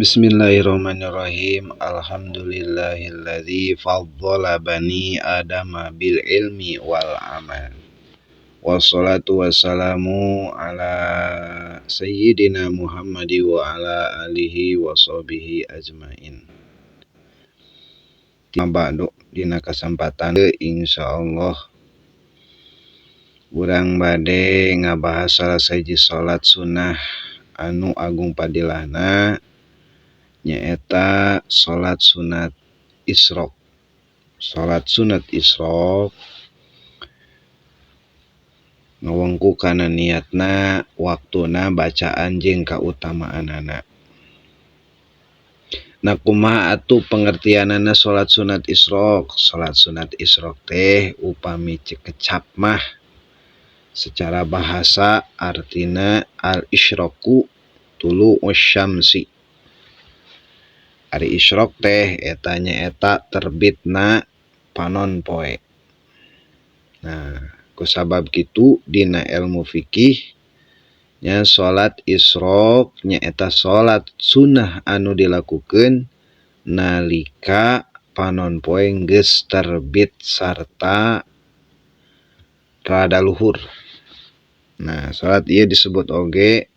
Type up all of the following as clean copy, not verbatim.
Bismillahirrahmanirrahim. Alhamdulillahilladzi faddala bani Adama bil ilmi wal amal. Wassalatu wassalamu ala sayyidina Muhammadi wa ala alihi wa sahbihi ajmain. Ba'du, dina kasempatan insyaallah urang bade ngabahas salah sahiji salat sunnah anu agung padilahna, nyaeta salat sunat isyraq. Salat sunat isyraq ngawengku kana niatna, waktuna, bacaan jeung kautamaanana. Nah, kumaha atuh pengertianana salat sunat isyraq? Salat sunat isyraq teh upami cekecap mah secara bahasa artina al-isyraqu tulu'us syamsi. Ari isyraq teh eta nyaeta terbitna panon poe. Nah, kusabab kitu dina ilmu fikih nya salat isyraq nyaeta salat sunnah anu dilakukeun nalika panon poe geus terbit sarta rada luhur. Nah, salat ieu disebut oge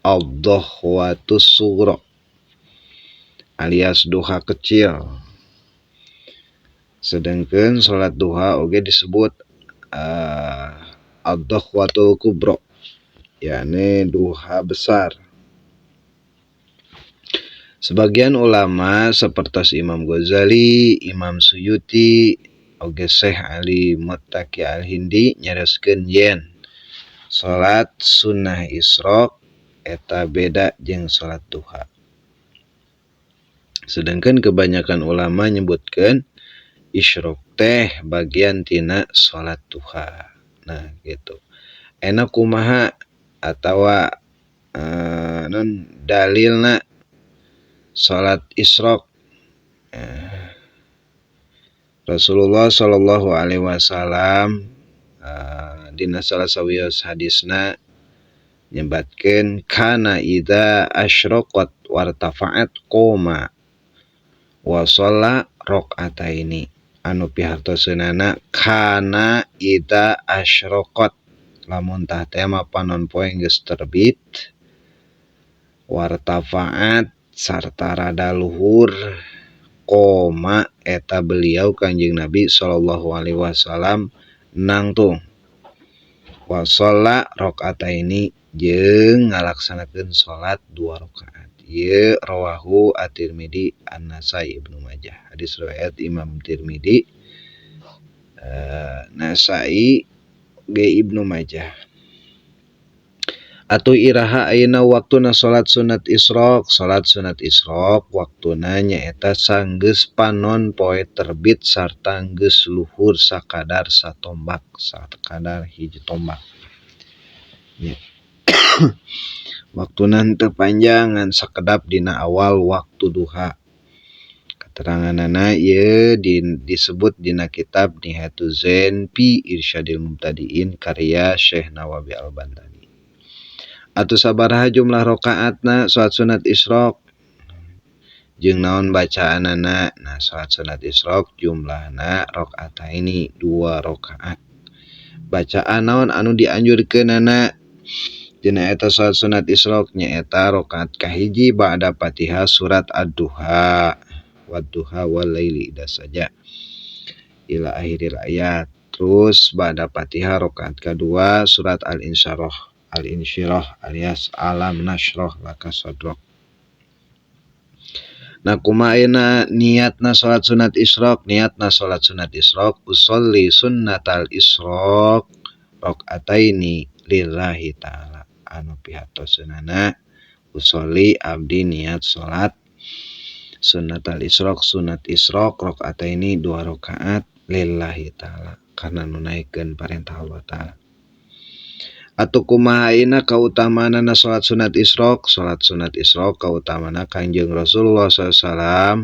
ad-dhahwatus sughra alias duha kecil. Sedangkan salat duha oge disebut ad-dhahwatul kubra, yakni duha besar. Sebagian ulama seperti Imam Ghazali, Imam Suyuti, oge Syekh Ali Muttaqi Al-Hindi nyareskeun yen salat sunnah isyraq eta beda jeung salat duha. Sedangkan kebanyakan ulama nyebutkeun isyraq teh bagian tina salat duha. Nah, gitu. Enak kumaha atawa non dalilna salat isyraq? Rasulullah sallallahu alaihi wasallam dina salah sawios hadisna nyebatkeun kana idza asyraqat wartafa'at qoma wa shalla rakaataini, anu pihartoseunana kana idza asyraqat, lamun tah teh mah panon poe geus terbit, wartafa'at sarta rada luhur, koma eta beliau Kanjeng Nabi sallallahu alaihi wasallam nangtung wa shalla rakaataini jeung ngalaksanakeun salat 2 rakaat. Ieu rawahu At-Tirmidzi, An-Nasai, Ibnu Majah. Hadis riwayat Imam Tirmidzi, Nasai, G Ibnu Majah. Atuh iraha ayeuna waktuna salat sunat isyraq? Salat sunat isyraq waktuna nyaeta sanggeus panon poe terbit sarta geus luhur sakadar satombak, sakadar hiji tombak. Ya. Waktuna henteu panjang ngan sakedap dina awal waktu duha. Keteranganana ieu disebut dina kitab Nihayatuz Zain fi Irsyadil Mubtadiin karya Syekh Nawawi Al-Bantani. Atuh sabaraha jumlah rakaatna salat sunat isyraq jeung naon bacaanana? Nah, salat sunat isyraq jumlahna rakaataini 2 rakaat. Bacaan naon anu dianjurkeunana? Dina eta salat sunat isyraq nyaeta rakaat kahiji ba'da Fatihah surat Ad-Duha, wad-duha wal laili idza saja ila akhiril ayat. Terus ba'da Fatihah rakaat kadua surat Al-Insyirah, Al-Insyirah alias Alam Nashrah laka sadrak. Nah, kumaha ayeuna niatna salat sunat isyraq? Niatna salat sunat isyraq usolli sunnatal isyraq rakaataini lillahi ta'ala. Anu pihartoseunana usolli abdi niat salat sunnatal isyraq, sunat isyraq rakaataini 2 rakaat lillahi ta'ala, karena nunaikeun parentah Allah ta'ala. Atuh kumaha ayeuna kautamaanana salat sunat isyraq? Salat sunat isyraq kautamaanana Kangjeng Rasulullah sallallahu alaihi wasallam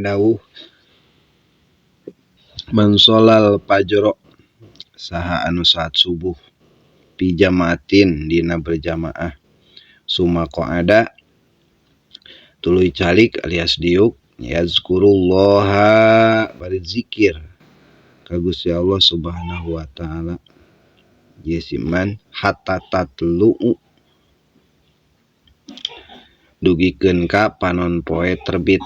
dawuh man sholal fajro, saha anu salat subuh fi jamaatin dina berjamaah, summa qa'ada Tuluy calik alias diuk yazkurullaha bari zikir ka Gusti Allah Subhanahu wa taala. Ieu si man hatta tatlu'u dugikeun ka panon poe terbit.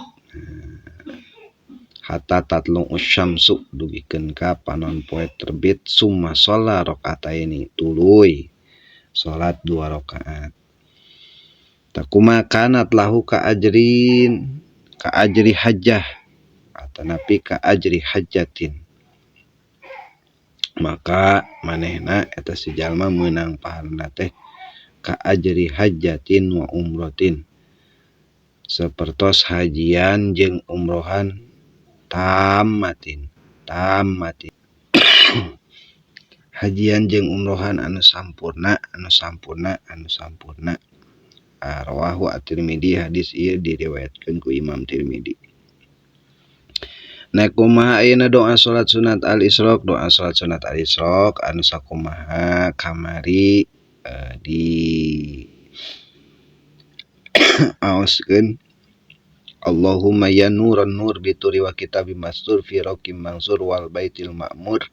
Hatta tatlu'u syamsu dugikeun ka panon poe terbit summa sholla rakaataini tuluy salat 2 rakaat. Takuma kanat lahu ka ajrin ka ajri hajjah atanapi ka ajri hajjatin maka manehna eta si jalma meunang pahalana teh ka ajri hajjatin wa umrotin sapertos hajian jeung umrohan tammatin tammatin hajian jeung umrohan anu sampurna anu sampurna anu sampurna. Rawahu At-Tirmidzi hadis ieu diriwayatkeun ku Imam Tirmidzi. Nah kumaha ayeuna doa salat sunat al-isyraq? Doa salat sunat al-isyraq anu sakumaha kamari di aoskeun Allahumma ya nuran nur bituri wa kitabi mastur fi raqim mansur wal baitil ma'mur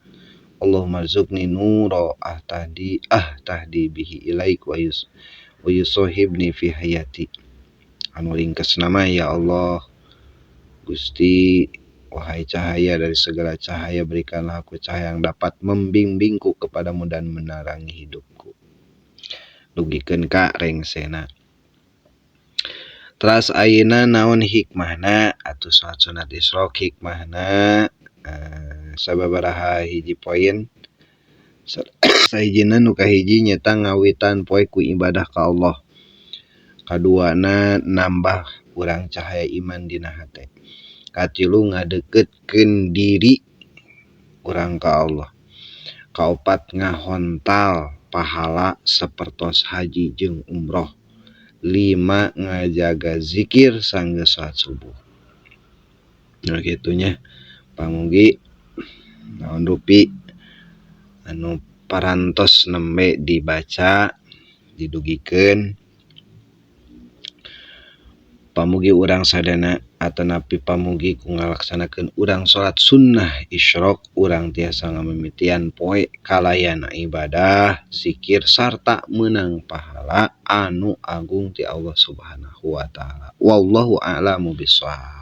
Allahumma rzuqni nura ahtadi ahtadi bihi ilaik wa yus wa yusohibni fi hayati. Anu ringkes nama ya Allah Gusti wahai cahaya dari segala cahaya berikanlah aku cahaya yang dapat membimbingku kepadamu dan menerangi hidupku. Dugikeun ka rengsena. Teras ayeuna naon hikmahna atuh salat sunat isyraq hikmahna sababaraha hiji poin. Sahijina nu kahiji nyata ngawitan poe ku ibadah ka Allah. Kaduana nambah urang cahaya iman dina hate. Katilu ngadeukeutkeun diri urang ka Allah. Kaopat ngahontal pahala sapertos haji jeung umroh. 5 ngajaga zikir sanggeus salat subuh. Nah kitu nya pamugi naon rupi anu parantos nembe dibaca didugikeun pamugi urang sadana atanapi pamugi ku ngalaksanakeun urang salat sunnah isyraq urang tiasa ngamimitian poe kalayan ibadah zikir sarta meunang pahala anu agung ti Allah Subhanahu wa taala. Wallahu a'lamu bissawab.